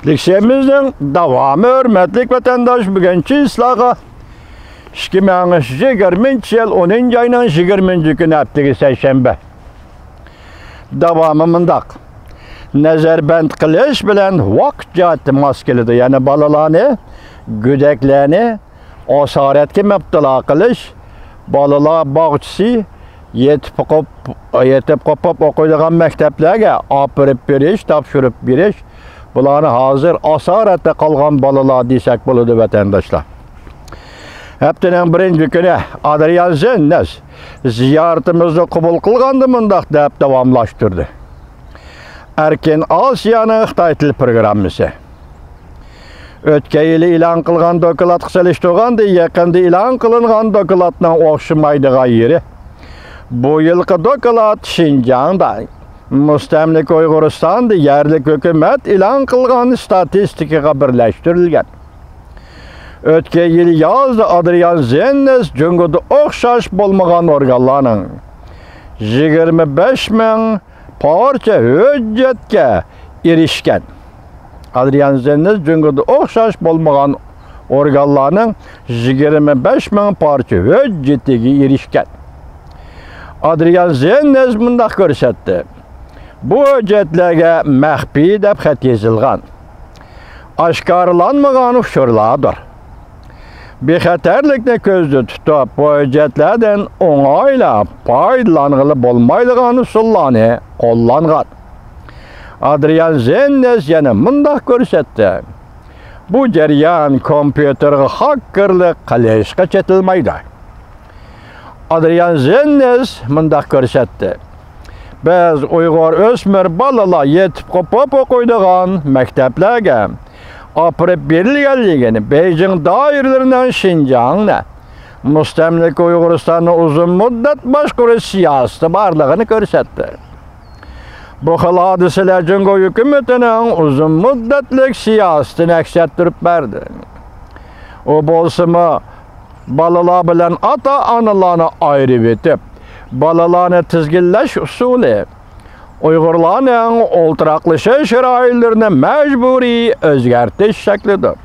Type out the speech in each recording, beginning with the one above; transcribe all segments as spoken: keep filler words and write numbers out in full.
لېكسىيەمىزنىڭ داۋامى، ھۆرمەتلىك ۋەتەنداش، بۈگۈنچە سىلەرگە ئىككى مىڭ يىگىرمىنچى يىل ئونىنچى ئاينىڭ يىگىرمىنچى كۈنى، ھەپتىگە سەيشەنبە، داۋامى مۇنداق. نەزەربەند قىلىش بىلەن ۋاقىت جەھەتتە ماس كېلىدۇ. يەنى بالىلارنى، گۆدەكلەرنى ئاسارەتكە مۇپتىلا قىلىش، بالىلار باغچىسى، يېتىپ قوپ-، يېتىپ قوپۇپ ئوقۇيدىغان مەكتەپلەرگە ئاپىرىپ بېرىش، تاپشۇرۇپ بېرىش، بۇلارنى ھازىر ئاسارەتتە قالغان بالىلار دېسەك بولىدۇ، ۋەتەنداشلار. ھەپتىنىڭ بىرىنچى كۈنى ئادرىيان زېننېس زىيارىتىمىزنى قوبۇل قىلغاندا مۇنداق دەپ داۋاملاشتۇردى. ئەركىن ئاسىيانىڭ خىتاي تىل پروگراممىسى. ئۆتكەن يىلى ئېلان قىلغان دوكلاتقا سېلىشتۇرغاندا، يېقىندا ئېلان قىلىنغان دوكلاتنىڭ ئوخشىمايدىغان يېرى، بۇ يىلقى دوكلات شىنجاڭدا، مۇستەملىكە ئۇيغۇرىستاندا يەرلىك ھۆكۈمەت ئېلان قىلغان ستاتىستىكىغا بىرلەشتۈرۈلگەن. ئۆتكەن يىل يازدا ئادرىيان زېننېس جۇڭگودا ئوخشاش بولمىغان ئورگانلارنىڭ يىگىرمە بەش مىڭ پارچە ھۆججەتكە ئېرىشكەن. ئادرىيان زېننېس جۇڭگودا ئوخشاش بولمىغان ئورگانلارنىڭ يىگىرمە بەش مىڭ پارچە ھۆججىتىگە ئېرىشكەن. ئادرىيان زېننېس مۇنداق كۆرسەتتى. بۇ ھۆججەتلەرگە مەخپىي دەپ خەت يېزىلغان. ئاشكارىلانمىغان ئۇچۇرلاردۇر. بىخەتەرلىكنى كۆزدە تۇتۇپ، بۇ ھۆججەتلەردىن ئوڭايلا پايدىلانغىلى بولمايدىغان ئۇسۇللارنى قوللانغان. ئادرىيان زېننېس يەنە مۇنداق كۆرسەتتى. بۇ جەريان كومپيۇتېرغا خاككېرلىق قىلىشقا چېتىلمايدۇ. ئادرىيان زېننېس مۇنداق كۆرسەتتى. بىز ئۇيغۇر ئۆسمۈر بالىلار يېتىپ قوپۇپ ئوقۇيدىغان مەكتەپلەرگە ئاپىرىپ بېرىلگەنلىكىنى، بېيجىڭ دائىرىلىرىنىڭ شىنجاڭنى، مۇستەملىكە ئۇيغۇرىستاننى ئۇزۇن مۇددەت باشقۇرۇش سىياسىتى بارلىقىنى كۆرسەتتى. بۇ خىل ھادىسىلەر جۇڭگو ھۆكۈمىتىنىڭ ئۇزۇن مۇددەتلىك سىياسىتىنى ئەكس ئەتتۈرۈپ بەردى. ئۇ بولسىمۇ، بالىلار بىلەن ئاتا-ئانىلارنى ئايرىۋېتىپ، بالىلارنى تىزگىنلەش ئۇسۇلى، ئۇيغۇرلارنىڭ ئولتۇراقلىشىش رايونلىرىنى مەجبۇرىي ئۆزگەرتىش شەكلىدۇر.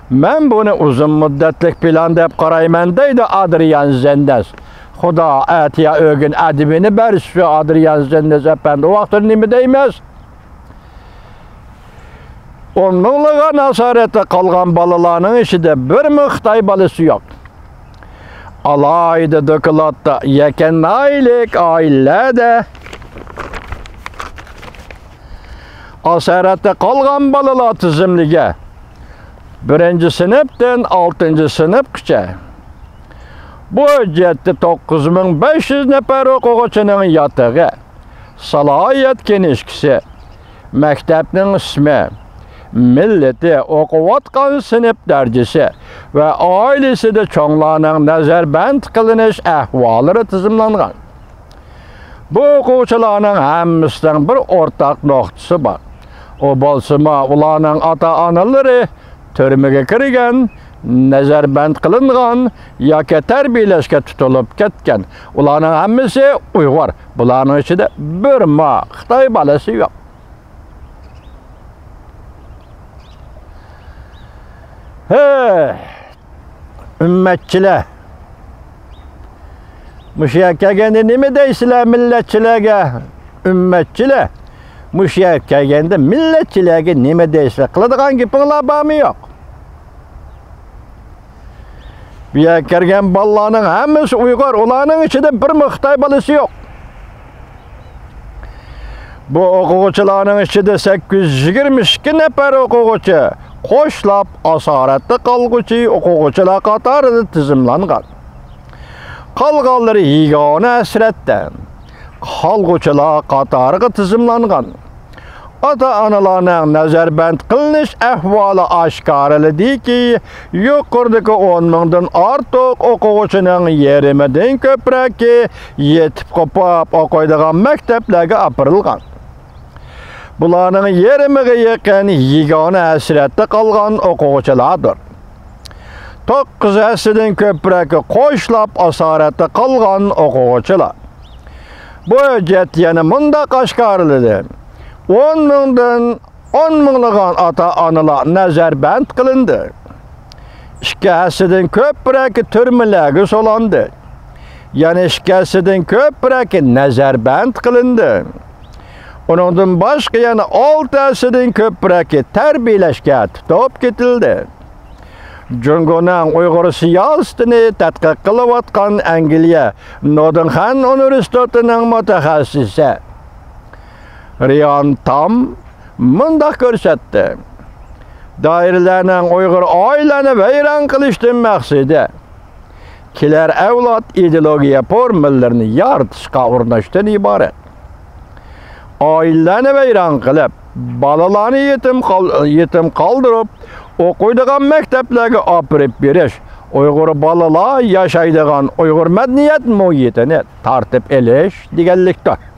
مەن بۇنى ئۇزۇن مۇددەتلىك پىلان دەپ قارايمەن، دەيدۇ ئادرىيان زېننېس. خۇدا ئەتىيا ئۆگۈن ئەدىبىنى بەرسە، شۇ ئادرىيان زېننېس ئەپەندى، ئۇ ۋاقىتتا نېمە دەيمىز؟ ئون مىڭلىغان ئاسارەتتە قالغان بالىلارنىڭ ئىچىدە بىرمۇ خىتاي بالىسى يوق. ئالاھىدە دوكلاتتا يەكەن ناھىيەلىك ئائىلىلەردە ئاسارەتتە قالغان بالىلار تىزىملىكى بىرىنچى سىنىپتىن ئالتىنچى سىنىپقىچە. بۇ ھۆججەتتە توققۇز مىڭ بەش يۈز نەپەر ئوقۇغۇچىنىڭ ياتىقى، سالاھىيەت كىنىشكىسى، مەكتەپنىڭ ئىسمى، مىللىتى، ئوقۇۋاتقان سىنىپ دەرىجىسى ۋە ئائىلىسىدە چوڭلارنىڭ نەزەربەند قىلىنىش ئەھۋاللىرى تىزىملانغان. بۇ ئوقۇغۇچىلارنىڭ ھەممىسىنىڭ بىر ئورتاق نۇقتىسى بار. ئۇ بولسىمۇ، ئۇلارنىڭ ئاتا-ئانىلىرى تۈرمىگە كىرگەن، نەزەربەند قىلىنغان ياكى تەربىيەلەشكە تۇتۇلۇپ كەتكەن. ئۇلارنىڭ ھەممىسى ئۇيغۇر. بۇلارنىڭ ئىچىدە بىرمۇ خىتاي بالىسى يوق. ھەي، ئۈممەتچىلەر! مۇشۇ يەرگە كەلگەندە نېمە دەيسىلەر مىللەتچىلەرگە؟ ئۈممەتچىلەر! مۇشۇ يەرگە كەلگەندە مىللەتچىلەرگە نېمە دەيسىلەر؟ قىلىدىغان گېپىڭلار بارمۇ يوق؟ بۇ يەرگە كىرگەن بالىلارنىڭ ھەممىسى ئۇيغۇر، ئۇلارنىڭ ئىچىدە بىرمۇ خىتاي بالىسى يوق. بۇ ئوقۇغۇچىلارنىڭ ئىچىدە سەككىز يۈز يىگىرمە ئىككى نەپەر ئوقۇغۇچى قوشلاپ ئاسارەتتە قالغۇچى ئوقۇغۇچىلار قاتارىدا تىزىملانغان. قالغانلىرى يېگانە ھەسرەتتە قالغۇچىلار قاتارىغا تىزىملانغان. ئاتا-ئانىلارنىڭ نەزەربەند قىلىنىش ئەھۋالى ئاشكارىلىدىكى، يۇقىرىدىكى ئون مىڭدىن ئارتۇق ئوقۇغۇچىنىڭ يېرىمىدىن كۆپرەكى يېتىپ قوپۇپ ئوقۇيدىغان مەكتەپلەرگە ئاپىرىلغان. بۇلارنىڭ يېرىمىغا يېقىن يېگانە ھەسرەتتە قالغان ئوقۇغۇچىلاردۇر. توققۇز ھەسسىدىن كۆپرەكى قوشلاپ ئاسارەتتە قالغان ئوقۇغۇچىلار. بۇ ھۆججەت يەنە مۇنداق ئاشكارىلىدى: ئون مىڭدىن ئون مىڭلىغان ئاتا-ئانىلار نەزەربەند قىلىندى. ئىككى ھەسسىدىن كۆپرەك تۈرمىلەرگە سولاندى. يەنە ئىككى ھەسسىدىن كۆپرەك نەزەربەند قىلىندى. ئۇنىڭدىن باشقا يەنە ئالتە ھەسسىدىن كۆپرەك تەربىيەلەشكە تۇتۇپ كېتىلدى. جۇڭگونىڭ ئۇيغۇر سىياسىتىنى تەتقىق قىلىۋاتقان ئەنگلىيە نوتىنغھام ئۇنىۋېرسىتېتىنىڭ مۇتەخەسسىسى رىئان تام مۇنداق كۆرسەتتى: دائىرىلەرنىڭ ئۇيغۇر ئائىلىلەرنى ۋەيران قىلىشتىن مەقسىتى كېلەر ئەۋلاد ئىدېئولوگىيە فورمىلىرىنى يارىتىشقا ئۇرۇنۇشتىن ئىبارەت. ئائىلىلەرنى ۋەيران قىلىپ، بالىلارنى يېتىم قال-، يېتىم قالدۇرۇپ، ئوقۇيدىغان مەكتەپلەرگە ئاپىرىپ بېرىش، ئۇيغۇر بالىلار ياشايدىغان ئۇيغۇر مەدەنىيەت مۇھىتىنى تارتىپ ئېلىش دېگەنلىكتۇر.